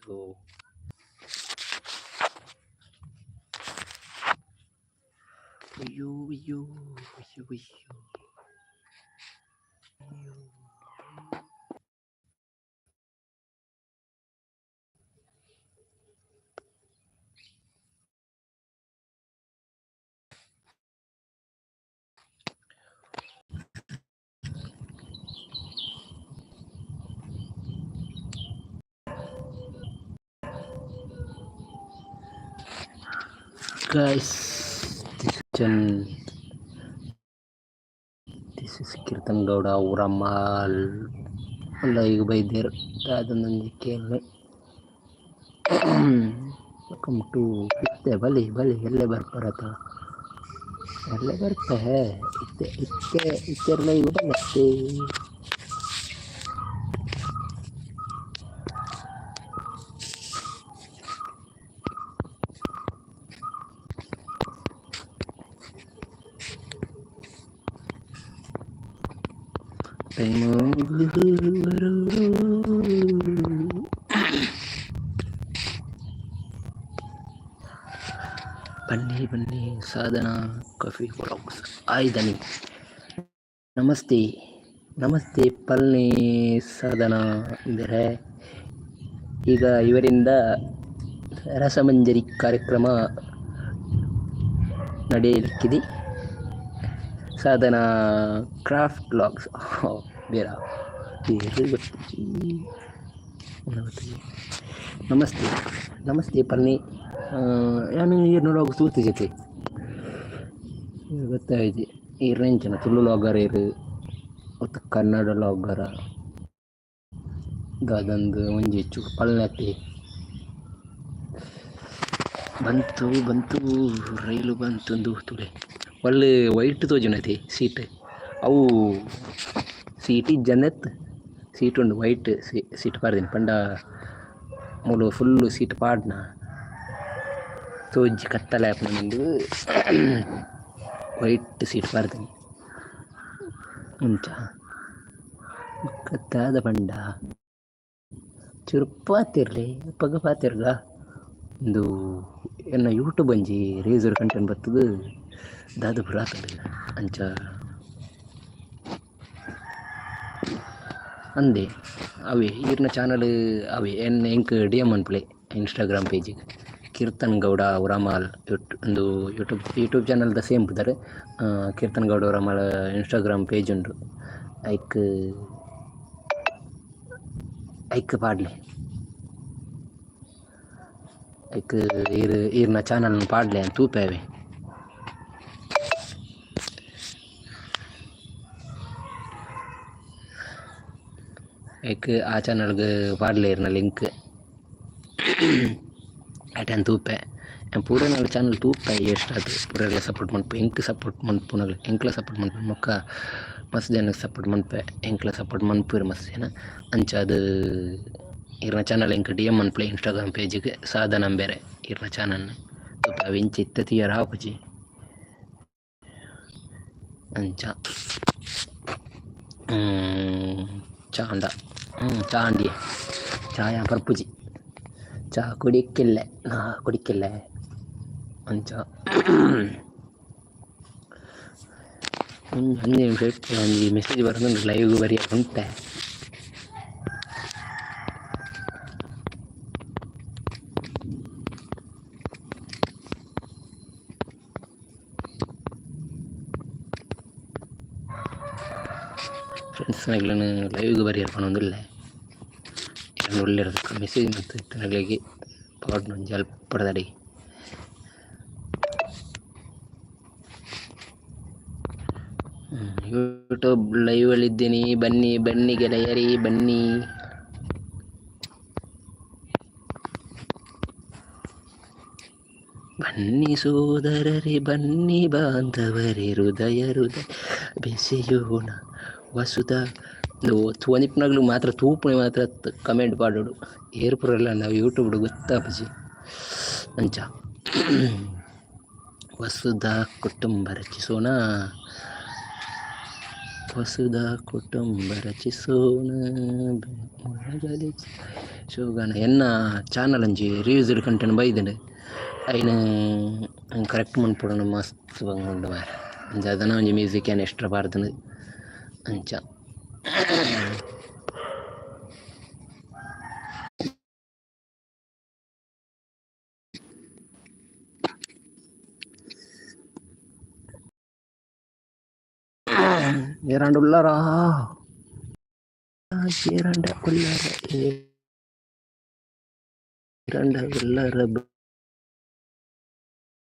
Go. ಅಯ್ಯೋ ಅಯ್ಯೋ ಅಯ್ಯೋ ಅಯ್ಯೋ ಅಯ್ಯೋ. Guys, this is this is Kirtan Gowda Uramal. Live ಬೈದೇರ್ ದಾದನೊಂಜಿ ಕೇಳ್ನೆ. Welcome to. ಇತ್ತೆ ಬಲಿ ಬಲಿ ಎಲ್ಲೆ ಬರ್ಪರತ, ಎಲ್ಲೆ ಬರ್ಪೆ. ಇತ್ತೆ ಇತ್ತೆ ಇತ್ತೆ ಲೈವ್ ಬಲತ್ತೆ. ಬನ್ನಿ ಬನ್ನಿ. ಸಾಧನಾ ಕಾಫಿ ವ್ಲಾಗ್ಸ್ ಆಯ್ದನಿ. ನಮಸ್ತೆ ನಮಸ್ತೆ ಪಲ್ನಿ ಸಾಧನಾ ಅಂದರೆ ಈಗ ಇವರಿಂದ ರಸಮಂಜರಿ ಕಾರ್ಯಕ್ರಮ ನಡೆಯಲಿಕ್ಕಿದೆ. ಸಾಧನಾ ಕ್ರಾಫ್ಟ್ ವ್ಲಾಗ್ಸ್ ಬೇರೆ ಬೇರೆ ಗೊತ್ತಿಜ್ಜಿ. ನಮಸ್ತೆ ನಮಸ್ತೆ ಪಲ್ನಿ. ಯಾನು ಈರ್ನ ವ್ಲಾಗ್ ತೂತಿಜತೆ, ಗೊತ್ತಾಯ್ತು. ಈರ್ನ ಎಂಚನ ತುಳು ವ್ಲಾಗರ್ ಇರು ಒತ್ತು ಕನ್ನಡ ವ್ಲಾಗರ ದಾದಂದು ಒಂಜಿ ಚೂರು ಪಲ್ನತೆ. ಬಂತು ಬಂತು ರೈಲು ಬಂತು. ಒಂದು ತೂಲೆ, ಒಳ್ಳೆ ವೈಟ್ ತೋಜುನತೆ ಸೀಟ್. ಅವು ಸೀಟ್ ಇಜ್ಜಂದೆತ್ ಸೀಟ್ ಉಂಡು, ವೈಟ್ ಸೀಟ್ ಪಾಡ್ದಿನಿ. ಪಂಡ ಮೂಲು ಫುಲ್ಲು ಸೀಟ್ ಪಾಡ್ನ ತೋಜಿ ಕತ್ತಲೆ ಆಪುಂಡು, ವೈಟ್ ಸೀಟ್ ಪಾಡ್ದಿನಿ. ಅಂಚ ಬೊಕ್ಕ ದಾದ ಪಂಡ ಚೂರು ಪಾತೆರ್ಲೆ, ಅಪಗ ಪಾತೆರ್ಗ. ಉಂದು ಎನ್ನ ಯೂಟ್ಯೂಬ್ ಒಂಜಿ ರೇಸರ್ ಕಂಟೆಂಟ್ ಬತ್ತುದು ದಾದ ಪೂರ ಆತುಂಡು. ಅಂಚ ಅಂದೆ ಅವೆ ಈರ್ನ ಚಾನಲ್ ಅವೆ ಎನ್ ಎಂಕ್ ಡಿ ಎಮ್ ಮನ್ಪುಲೆ ಇನ್ಸ್ಟಾಗ್ರಾಮ್ ಪೇಜಿಗ್. ಕೀರ್ತನ್ ಗೌಡ ಉರಾಮಾಲ್ ಉಂದು ಯೂಟ್ಯೂಬ್ ಯೂಟ್ಯೂಬ್ ಚಾನಲ್ದ ಸೇಮ್ ಪುದರ್. ಕೀರ್ತನ್ ಗೌಡ ಉರಾಮಾಲ್ ಇನ್ಸ್ಟಾಗ್ರಾಮ್ ಪೇಜ್ ಉಂಡು. ಐಕ್ ಐಕ್ ಪಾಡ್ಲೆ. ಐಕ್ ಈರ್ ಈರ್ನ ಚಾನಲ್ನ್ ಪಾಡ್ಲೆ, ತೂಪೆ ಅವೆ. ಐಕ್ ಆ ಚಾನಲ್ಗ್ ಪಾಡ್ಲೆ ಇರ್ನ ಲಿಂಕ್. ಐಟ್ ತೂಪೆ ಪೂರ ಚಾನಲ್ ತೂಪೆ. ಎಷ್ಟಾತು ಪೂರೆರ್ಲ ಸಪೋರ್ಟ್ ಮನ್ಪು, ಎಂಕ್ ಸಪೋರ್ಟ್ ಮನ್ಪುನಗ್ಲು ಎಂಕ್ಲ ಸಪೋರ್ಟ್ ಮನ್ಪು. ಬೊಕ್ಕ ಮಸ್ತ್ ಜನಕ್ ಸಪೋರ್ಟ್ ಮನ್ಪೆ, ಎಂಕ್ಲ ಸಪೋರ್ಟ್ ಮನ್ಪುವೆರ್ ಮಸ್ತ್ ಜನ. ಅಂಚಾದ್ ಇರ್ನ ಚಾನಲ್ ಎಂಕ್ ಡಿ ಎಮ್ ಮನ್ಪುಲೆ ಇನ್ಸ್ಟಾಗ್ರಾಮ್ ಪೇಜಿಗ್. ಸಾಧನ ಬೇರೆ ಇರ್ನ ಚಾನಲ್ನ್ ತೂಪೆ. ಅವು ಇಂಚ ಇತ್ತೆ ತೂಯರ ಆಪುಜಿ. ಅಂಚ ಚಾಂಡ ಚಾ ಅಂಡಿ ಚಾಯ ಪರ್ಪುಜಿ, ಚಾ ಕುಡಿಕ್ಕಿಲ್ಲೆ ನಾ ಕುಡಿಕ್ಕಿಲ್ಲೆ. ಅಂಚ ಒಂಜಿ 5 ನಿಮಿಷ ಇತ್ತೆ. ಒಂಜಿ ಮೆಸೇಜ್ ಬರೋದುಂಡು, ಲೈವ್ ಬರಿಯರೆ ಉಂತೆ. ಫ್ರೆಂಡ್ಸ್ ನಗ್ಲೆನ್ ಲೈವ್ಗ್ ಬರಿಯರೆ ಪನೊಂದುಲ್ಲೆ. ಇರೆನ್ ಉಲ್ಲೆರ್ ಮೆಸೇಜ್ ಮಂತ್ ಇತ್ತಿನಕ್ಲೆಗ್ ಪಾಡ್ನ ಒಂಜಿ ಅಲ್ಪದ. ಯೂಟ್ಯೂಬ್ ಲೈವ್ ಅಲ್ಲಿ ಇದ್ದೀನಿ, ಬನ್ನಿ ಬನ್ನಿ ಗೆಳೆಯರಿ, ಬನ್ನಿ ಬನ್ನಿ ಸೋದರರೇ, ಬನ್ನಿ ಬಾಂಧವರೇ, ಹೃದಯ ಹೃದಯ ಬೆಸೆಯೋಣ ವಸುಧ. ತೂವೊಂದಿಪ್ಪುನಗ್ಲು ಮಾತ್ರ, ತೂಪುನೆ ಮಾತ್ರ ಕಮೆಂಟ್ ಪಾಡೊಡು. ಏರ್ ಪೂರಲ ನಾವು ಯೂಟ್ಯೂಬ್ ಗೊತ್ತಾಪುಜಿ. ಅಂಚ ವಸುಧಾ ಕುಟುಂಬ ರಚಿಸೋಣ. ವಸುಧಾ ಕುಟುಂಬ ರಚಿಸೋಣ. ಶೋಗಾನ ಎನ್ನ ಚಾನಲ್ ಒಂಜಿ ರಿಯೂಸ್ಡ್ ಕಂಟೆಂಟ್ ಬೈದ್ಂಡ್. ಐನ್ ಕರೆಕ್ಟ್ ಮನ್ಪೊಡು, ಮಸ್ತ್ ಬಂಗ ಉಂಡು ಮಾರ್ರೆ. ಅಂಚ ಅದನ ಒಂಜಿ ಮ್ಯೂಸಿಕ್ ಏನ್ ಎಕ್ಸ್ಟ್ರಾ ಪಾಡ್ದ್ಂಡ್ ಅಂಚ. ಏರಾಂಡ ಉಲ್ಲರಾ? ಏರಾಂಡ ಉಲ್ಲರ? ಏರಾಂಡ ಉಲ್ಲರ?